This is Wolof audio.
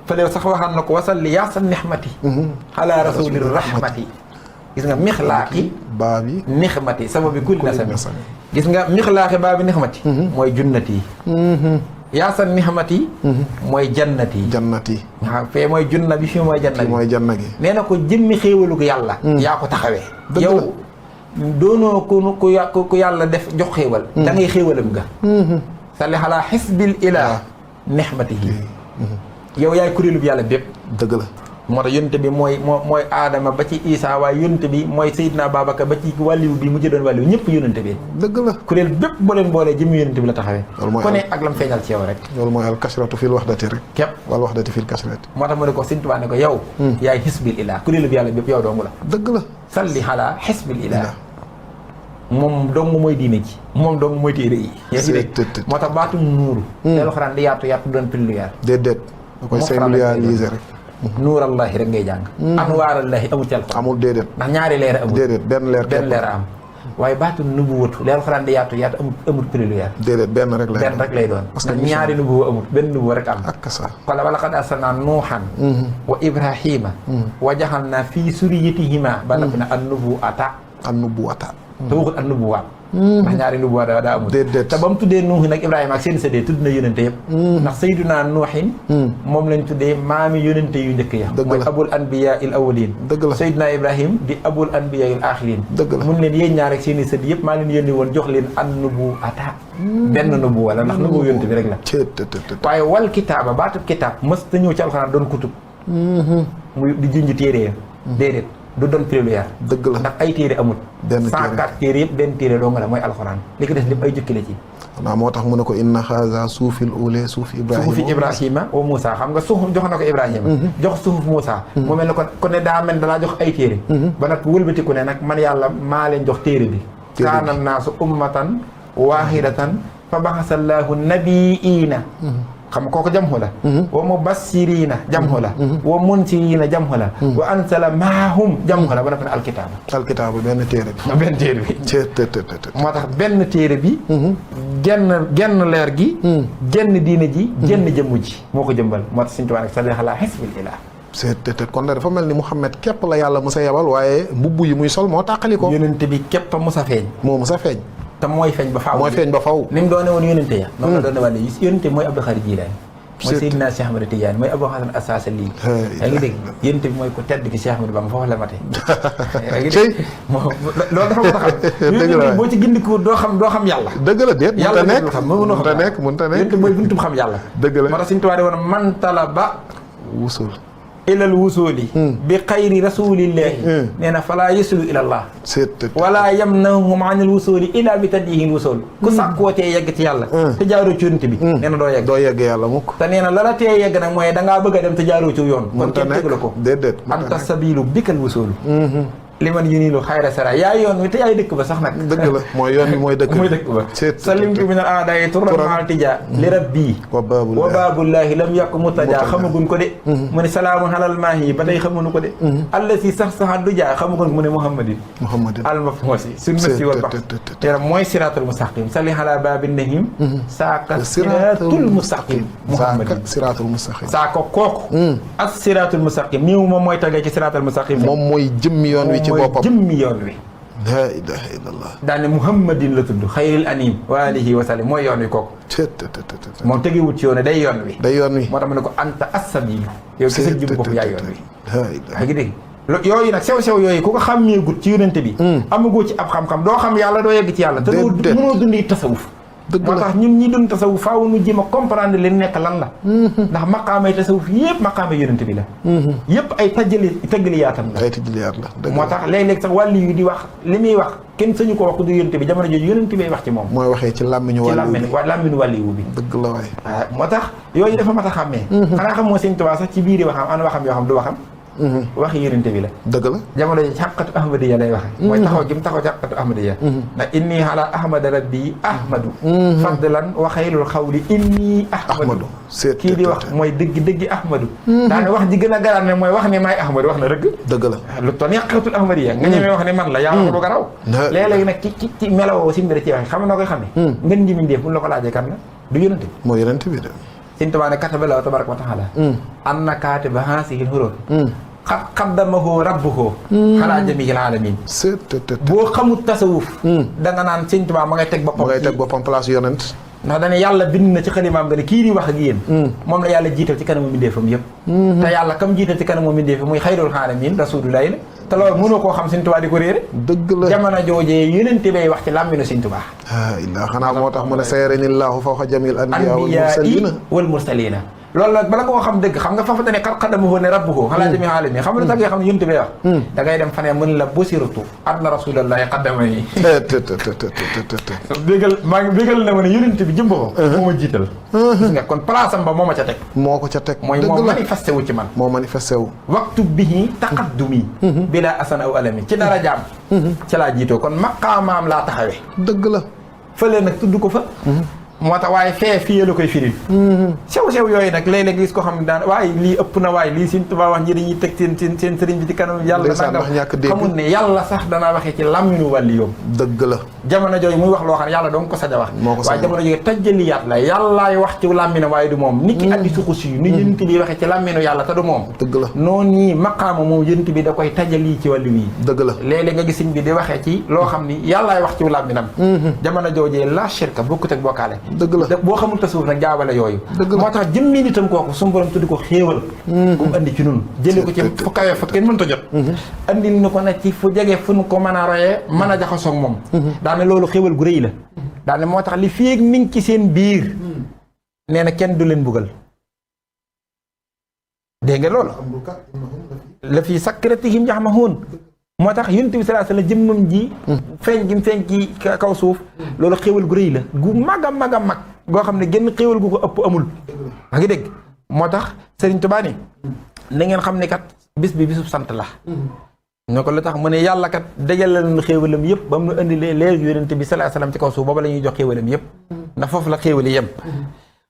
fële sax waxaan na ko wasalli yaasan nixmati ala rasuli rahmati gis nga mixlaaqi baabi nixmati sababi kulli nasami gis nga mixlaaqi baabi nixmati mooy junnati yaasan nixmati mooy jannati waaw fee mooy junna bi fii mooy janna bi mooy janna gi nee na ko jëmmi xéewalu ko yàlla yaa ko taxawee yow doonoo ku yàlla def jox xéewal da ngay xéewalam nga salli ala xisbil ilah nixmatihi yow yaay kuréelub yàlla bépp dëgg la moo tax yonte bi mooy aadama ba ci Isa waaye yonte bi mooy Seydina Babacar ba ci wàlliwu bi mu jëdoon wàlliwu ñëpp yonente bi dëgg la kuréel bépp boo leen boolee jëmmi yonente bi la taxawee ku ne ak lam feeñal ci yow rek loolu mooy al kasratu fil wahdati rek képp wal wahdati fil kasrati moo tax mu ne ko Sëñ Tuubaa ne ko yow yaay xisbil ilah kuréelub yàlla bépp yow dongu la dëgg la salli ala xisbil ilah moom dong mooy diine ji moom dong mooy téere yi yaa ngi dégg moo tax baatum nuuru te alxuraan di yaatu doon pluriel déedéet da koy singulier rek nuurallahi rek ngay jàng anwaarallahi amul ci alxuraan amul déedéet ndax ñaari leer amul déedéet benn leer am waaye baatu nubuwatu leer alxuraan di yaatu amul pluriel déedéet benn rek lay doon parce que ñaari nubuwa amul benn nubuwa rek am ak sa wala laqad arsalnaa nuuhan wa ibrahima wa jaxalnaa fii suriyatihima ba noppi na an nubuwata te waxul an nubuwaat ndax ñaari nubuwaat daa amul te ba mu tuddee nuuhi nag ibrahima ak seen sëdee tudd na yónente yëpp ndax sayyiduna nuuhin moom lañ tuddee maami yónente yu njëkk ya mooy abul anbiya il awalin dëgg la sayyiduna ibrahim di abul anbiya il axirin dëgg la mun leen yéen ñaar ak seen i sëd yëpp maa leen yónni woon jox leen an nubuwata benn nubuwa la ndax nubuwa yónente bi rek la waaye wal kitaaba baatub kitaab mës ta ñëw ci alxuraan doon kutub muy di junj téere ya déedéet du doon pluriel dëgg la ndax ay téere amul benn 104 téere yëpp benn téere doo nga la mooy alxuraan li ko des lépp ay jukki la ci waaw moo tax mu ne ko inna xaaza suufil ule suufi ibrahima wa Moussa xam nga suuf jox na ko ibrahima jox suuf Moussa mu mel ne ko ne daa mel dalaa jox ay téere ba nag wëlbatiku ne nag man yàlla maa leen jox téere bi kaana naasu ummatan waahidatan fa baxasallaahu nabiina xam kooku jamhu la wa mubassirina jamhu la wa munsirina jamhu la wa ansala maahum jamhu la ba dafa ne alkitaaba benn téere bi moo tax benn téere bi genn leer gi genn diine ji genn jëmm ji moo ko jëmbal moo tax Sëñ Tuubaa rek salli ala xisbil ilah kon dafa mel ni Muhammad képp la yàlla musa yebal waaye mbubb yi muy sol moo tàqali ko yonente bi képp a musa feeñ te mooy feeñ ba faaw ni mu doone woon yónente ya noonu la doone wàlle yónente mooy Abdou Khadre Jilaani mooy Seydina Cheikh Ahmad Tidiane mooy Abou Hasan As-Saasili yaa ngi dégg yónente bi mooy ko tedd ki Cheikh Ahmadou Bamba foofu la mate yaa ngi dégg loolu dafa mën a xam yónente boo ci gindiku doo xam yàlla dëgg la déet yàlla mënta nekk yónente mooy buntum xam yàlla dëgg la moo tax Sëñ Tuubaa woon man talaba wusul ilal wusuli bi xayri rasulillahi nee na falaa yusulu ilallah wala yamnahum anil wusuli illa bi tadyihin wusul ku sàkkoo tee yegg ci yàlla te jaaroo ci yonent bi nee na doo yegg yàlla mukk te nee na la tee yegg nag mooy dangaa bëgg a dem te jaaroo ci yoon kon kenn tegu la ko déedéet anta sabilu bikal wusulu li man yunilu xayra sara yaa yoon wi te yaay dëkk ba sax nag dëgg la mooy yoon wi mooy dëkk ba salimtu min al aadayi turan maal tija li rabbi wa baabullahi lam yàqu mutaja xamagun ko de mu ne salaamun alal maahi ba tey xamunu ko de alla si sax du jaa xamagun mu ne muhammadin almafmosi sunnati wal bax tera mooy siratul mustaqim salli ala babin nahim saaka siratul mustaqim muhammadin saaka kooku ak siratul mustaqim niw moom mooy tagee ci siratul mustaqim moom mooy jëmmi yoon wi ci boppam jëmmi yoon wi laa ilaha illallah daane muhammadin la tudd xayril anim wa alihi wa sallam mooy yoon wi kooku moom tegewut ci yoon day yoon wi moo tax ma ne ko anta as-sabilu yow ki sa jëm bopp yaay yoon wi yaa ngi dégg yooyu nag sew yooyu ku ko xàmmee gut ci yonente bi amagoo ci ab xam-xam doo xam yàlla doo yegg ci yàlla te mënoo dundi tasawuf moo tax ñun ñi dund tasawuf faaw nu jéem a comprendre leen nekk lan la ndax maqaamay tasawuf yëpp maqaamay yonente bi la yëpp ay tëggaliyaatam la moo tax léeg-léeg sax wàllu yu di wax li muy wax kenn sañu ko wax ku du yonente bi jamono jooju yonente bi wax ci moom mooy waxee ci làmmiñu wàllu bi dëgg la waay moo tax yooyu dafa mat a xàmmee xanaa xam moo Sëñ Tuubaa sax ci biiri waxam ana waxam yoo xam du waxam waxi yonente bi la dëgg la jamono ji xaqatu ahmadiya lay waxe mooy taxaw gi mu taxaw ci xaqatu ahmadiya ndax inni ala ahmada rabbi ahmadu fadlan wa xayrul xawli inni ahmadu kii di wax mooy dëggi ahmadu daane wax ji gën a garaan ne mooy wax ne maay ahmadu wax na dëgg la lu toon xaqatul ahmadiya nga ñemee wax ne man la yaa ko du garaw léeg-léegi nag ci melawoo si mbir ci waxe xam na koy xam ne ngeen ji mindeef bu la ko laajee kan la du yonente mooy yonente bi de Sëñ Tuubaa ne kataba Allaahu tabaaraka wa taala anna kaatiba haazihil huruuf xat xaddamahu rabbuhu alaa jamiihil aalamiin. boo xamul tasawuf da nga naan Sëñ Tuubaa ma ngay teg boppam. ma ngay teg boppam place yonent. ndax dañu yàlla bind na ci xalimaam nga ne kii di wax ak yéen moom la yàlla jiital ci kanamu mbindeefam yëpp te yàlla kam jiital ci kanamu mbindeefam muy xayrul aalamiin rasuulullaahi la te loolu mënoo koo xam Sëñ Tuubaa di ko réere. dëgg la jamono joojee yonent bay wax ci làmminu Sëñ Tuubaa. illaa xanaa moo tax mu ne sayyaranillaahu fawqa jamiil anbiyaa wal mursaliina loolu nag bala nga koo xam dëgg xam nga foofu dane xat xadamahu ne rabbuhu alaa jamiihil aalamiin xam nga lu tax nga xam ne yonent bay wax da ngay dem fanee mën la busirtu anna rasuulallaahi qaddamanii bégal maa ngi bégal na ma ne yonent bi jëm boppam moo ma jiital gis nga kon place am ba moo ma ca teg moo ko ca teg mooy moo manifesté wu ci man moo manifesté wu waxtu bihi taqaddumi bila asan aw alami ci dara jaam ci laa jiitoo kon maqaamaam laa taxawee dëgg la fële nag tudd ko fa moo tax waaye fii la koy firil sew yooyu nag léeg-léeg nga gis ko xam ne daan waaye lii ëpp na waaye lii Sëñ Tuubaa wax ñi dañuy teg seen sëriñ bi ci kanam yàlla xamul ne yàlla sax danaa waxee ci làmminu wàlli yoom dëgg la jamono jooju muy wax loo xam ne yàlla doon ko sañ a wax waaye jamono jooju tajjaliyaat la yàllaay wax ci làmminu waaye du moom nit ki addi suxus yi ni yonent bi waxee ci làmminu yàlla te du moom dëgg la noonu nii maqaama moom yonent bi da koy tajjali ci wàlli wii dëgg la léeg-léeg nga gis sëñ bi di waxee ci loo xam ni yàllaay wax ci làmminam jamono joojee la shirka bokkut ak bokkaale dëgg la boo xamul tasawuf nag jaabale yooyu moo tax jëmmi nitam kooku suñu borom tuddi ko xéewal bu mu andi ci nun jële ko ci fu kawee fa kenn mënta jot andi ni ko nag ci fu jege fu nu ko mën a royee mën a jaxasoog moom daane loolu xéewal gu rëy la daane moo tax li féeg mi ngi ci seen biir nee na kenn du leen buggal dégg nga loolu la fii sakratihim ya'mahuun moo tax yonent bi sallallahu alayhi wasallam jëmmam ji feeñ gi mu feeñ ci kaw suuf loolu xéewal gu rëy la gu mag a mag a mag goo xam ne genn xéewal gu ko ëpp amul maa ngi dégg moo tax Sëriñ Tuubaa ni na ngeen xam ne kat bis bi bisub sant la ñoo ko lu tax mu ne yàlla kat dajale nañu xéewalam yëpp ba mu indi leer yonent bi sallallahu alayhi wasallam ci kaw suuf booba la ñuy jox xéewalam yëpp ndax foofu la xéewal yi yem